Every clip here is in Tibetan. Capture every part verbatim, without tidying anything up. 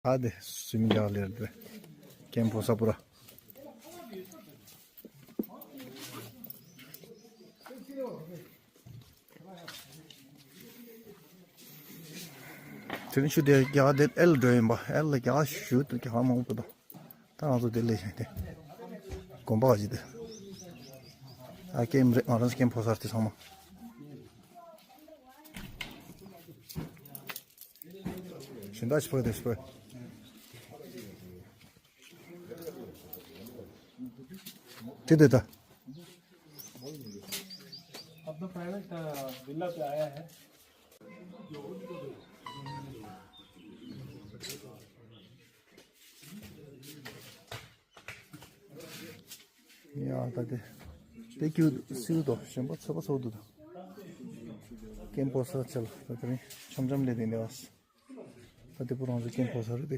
ཨ་དེ་སུམ་རྒྱག་ལེར་དེ་ཀེམ་ཕོ་ས་པུ་ར། དེ་རིང་ཆུ་དེ་རྒྱག་དེ་ཨེལ་འགྲོ་ཡིན་པ། ཨེལ་ལ་རྒྱག་ཞུ་དུ་རྒྱག་མང་པོ་དང་། ད་ང་ཚོ་དེ་ལས་ཤེས་ཏེ། དགོན་པ་ག་ཅི་དེ། ཨ་ཀེམ་རེད། ང་རང་ཀེམ་ཕོ་སར་དེ་ཚང་མ། ཞིང་ད་ཕྱི་པོ་དེ་ཕྱི་པོ། དེ་དེ་ད། अपना private villa पे आया है। ཡ་ད་དེ། དེ་ཁྱོད་སིལ་དོ་གཞན་པ་ཚོད་པ་ཚོགས་འདུག་ད། ཀེམ་ཕོ་སར་ཆེ་ལ་ད་དེ་རིང་འཆམ་འཆམ་ལས་དེ་འདྲ་བ། ད་དེ་པུ་རང་ཚོ་ཀེམ་ཕོ་སར་རེད་དེ།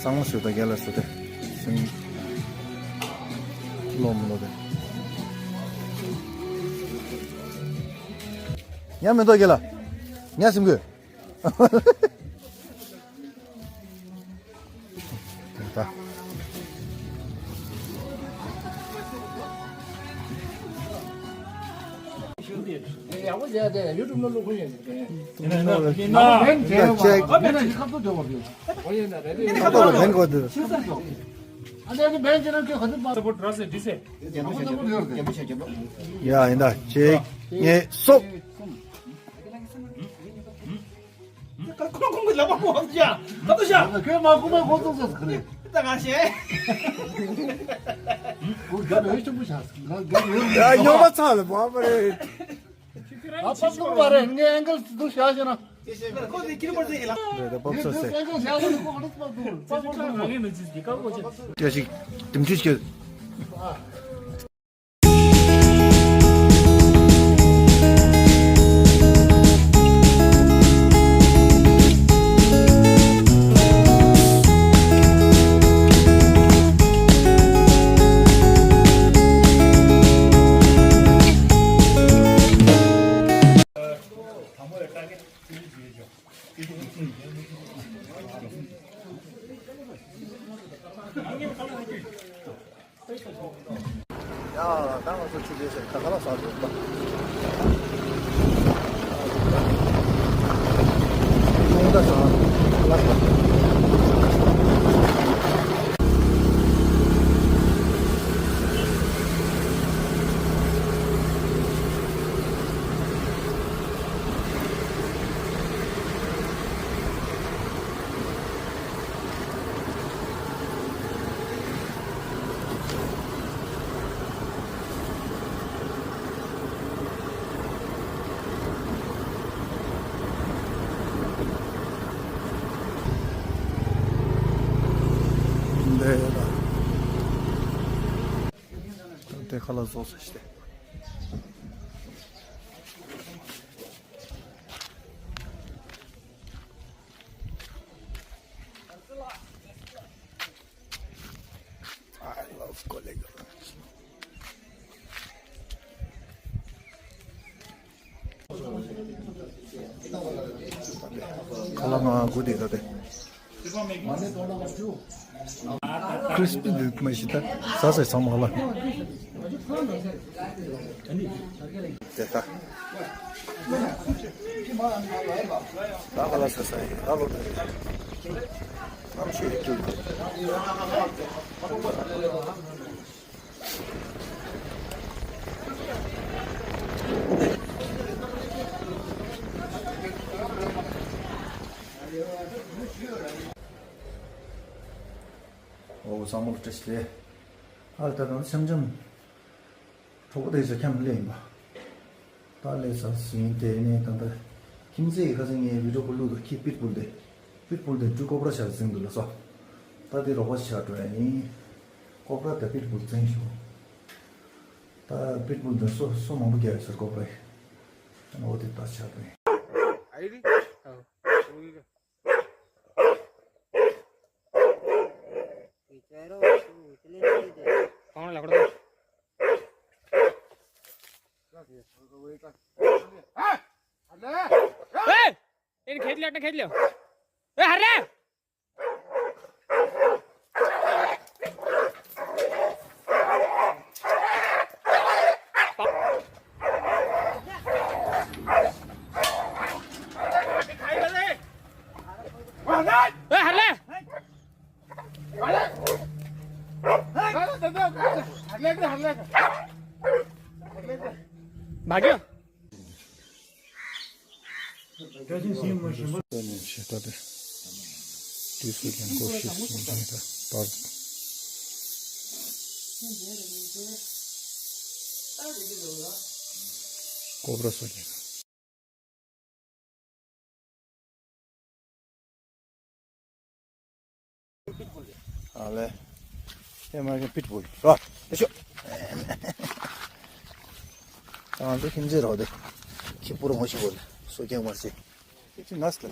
གཙང་མ་ཞུ་ད་རྒྱ་ལ་སུ་དེ་སིང་ལོ་མི་ལོ་དེ། ཉ་མི་འདུག་རྒྱ་ལ། ཉ་སིམ་གོས། ཡ་ཡིན་ད་ཅེག་ངས་སོབ། ཁོང་ཁོང་གི་ལག་པ་མོ་ཡ། ད་དུ་ཤ། ཁོས་མ་ཁོ་མ་ཁོ་ཚོ་ཚོ་ཁ་རེ། ད་ང་ཤེས། ཁོ་རྒྱབ་ཡོད་ཆུང་པོ་ཤ། ང་རྒྱབ་ཡོད། ཡ་ཉོ་མ་ཚ་ལ་བ་མ་རེད། ཨ་ཕ་ཀུ་བ་རེད། ངས་ཨེང་གལ་དུ་ཤ་ཤེ་ན། ཁོ་དེ་ཁྱི་པར་ཟེར་ཡིན་ལ། རེད་ད་པབ་སོ་སེ། ཨེང་གལ་ཤ་ཤེ་ན་ཁོ་ག་རེ་ཚོ་དུ་པ་ཀུ་ལ། ཏྲ་ཞིག་དིམ་ཆུ་ཞིག་ཡ། ད་ང་ཚོ་ཆུ་ལས་ཟེར་ད་ག་ལ་ཟ་དགོས་པ། ད་ཟ་ལ་ཟ། འདི་ཡོད་ད། དེ་ཁ་ལག་བཟོ་ས་ཞིག་སྟེ། I love Kollegas. ཁ་ལག་ང་དགུ་དེ་ད་དེ། ཁྲིས་པི་འདུག་མ་གཞི་ད་ཟ་ཟ་ཚང་མ་ལ། དེ་ད། ད་ག་ལ་ཟ་ཟ་ཡིན་ད་ལོ་ད། ཨམ་ཆི་ཡི་ཀྱུ། ཨོ་བསམ་བློ་བཀྲ་ཤིས་བདེ་ལེགས། ཨ་ལ་ད་དུང་འཆམ་འཆམ་གྲོགས་པོ་དེ་ཚོ་འཁྱམ་སླེབས་ཡིན་པ། ད་སླེབས་ས་ཟིན་དེ་ནས་ད་ལྟ་ ཁྱིམ་མཚེས་ཀྱི་ཁ་སང་ངས་བི་ཌིའོ་ཀོལ་བླུགས་འདུག་ཁྱི་པིཊ་བུལ་དེ། པིཊ་བུལ་དེ་འབྲུ་ཀོབ་ར་ཆགས་འཛིང་འདུག་ལ་སོ། ད་དེ་རོགས་པ་ཆགས་འགྲོ་ཡ་ཡིན། ཀོབ་ར་དང་པིཊ་བུལ་འཛིང་ཞུ། ད་པིཊ་བུལ་དེ་སོ་སོ་མང་པོ་རྒྱག་ཡོད་ཟེར་ཀོབ་ར་ཡིན། ཨ་ནི་འོ་དེ་ད་ཆགས་འགྲོ་ཡིན། ཨ་ཡི་རི། ཨ། ए, इन्हें खेत लिया, अपना खेत लिया। ए, हट रे। ए, हट ले। भाग्यो। ཀོབ་ར་སོ་ཅིག་ཨ་ལེ། ཨེ་མ་གི་པིཊ་བུལ་རོ། ཨེ་ཤོ། ང་ཚོ་ཁྱིམ་མཚེས་རོ་དེ། ཁྱི་པུ་རོ་ངོ་ཤི་བོ་ལ་སོ་ཀྱང་མ་སི། ཁྱི་ཅི་ནས་ལ།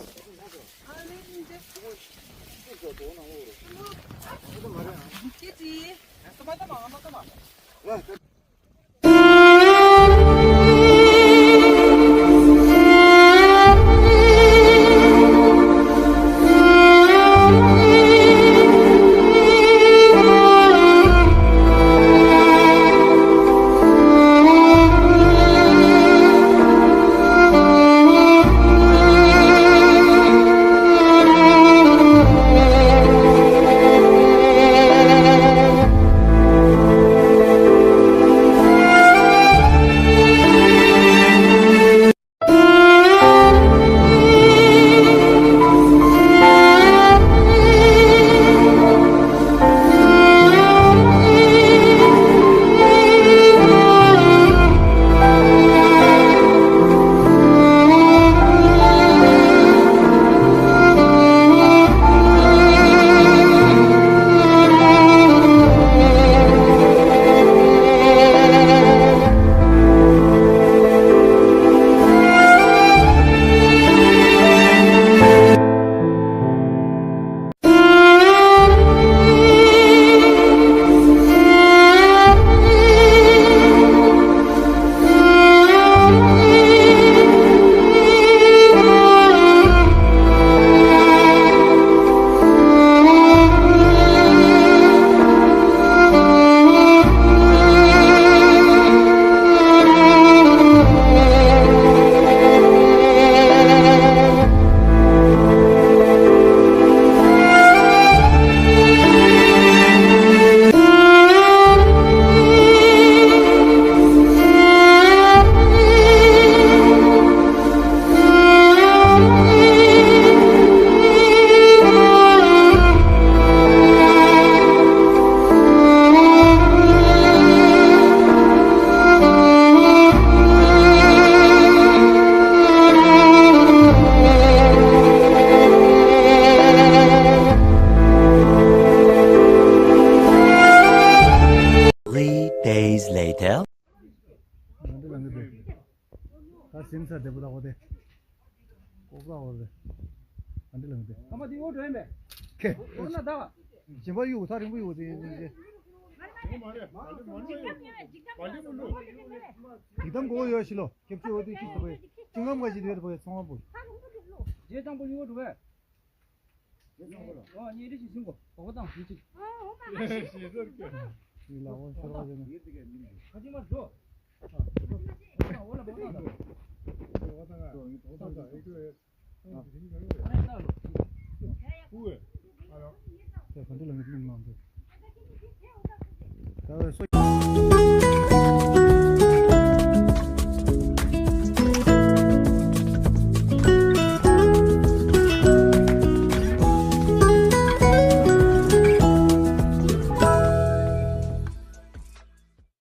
Three days later. ད་སེམས་ས་བདེ་པོ་ལ་འོ་དེ། ཀོ་པ་འོ་དེ། ཨ་འདི་ལ་འདི། ཨ་མ་འདི་འོ་འགྲོ་ཡིན་པས། ཁེ། འོ་ན་ད། གཞན་པ་གཡུག་ཐག་རིང་པོ་གཡུག་དེ་ཡིན་ཟེར། ཡིག་དམ་གོ་ཡོད་ཤི་ལོ། ཁེབ་ཆུ་འོ་དེ་ཅིག་ཏུ་བས། ཅིང་ལམ་ག་ཞིག་དེར་བས་ཚོང་བ་པོ། རྗེས་ཀྱང་པོ་ཡུ་འགྲོ་བས། ཨོ་ཉེ་རི་ཞིག་ཟིན་གོ་གོ་དང་ཞིག་ཅིག་ཨ་ཨོ་མ་ཞིག་ཟོར་གྱི། ཞིག་ལ་འོ་ཤོར་བ་ཟེར་ན། ཁ་ཅིག་མ་འགྲོ། འོ་ལ་འོ་ལ་འོ་ལ། ད་ག་འདྲ་ལ་ངས་སྙིང་ནང་འདུག་ད་བས་སོ།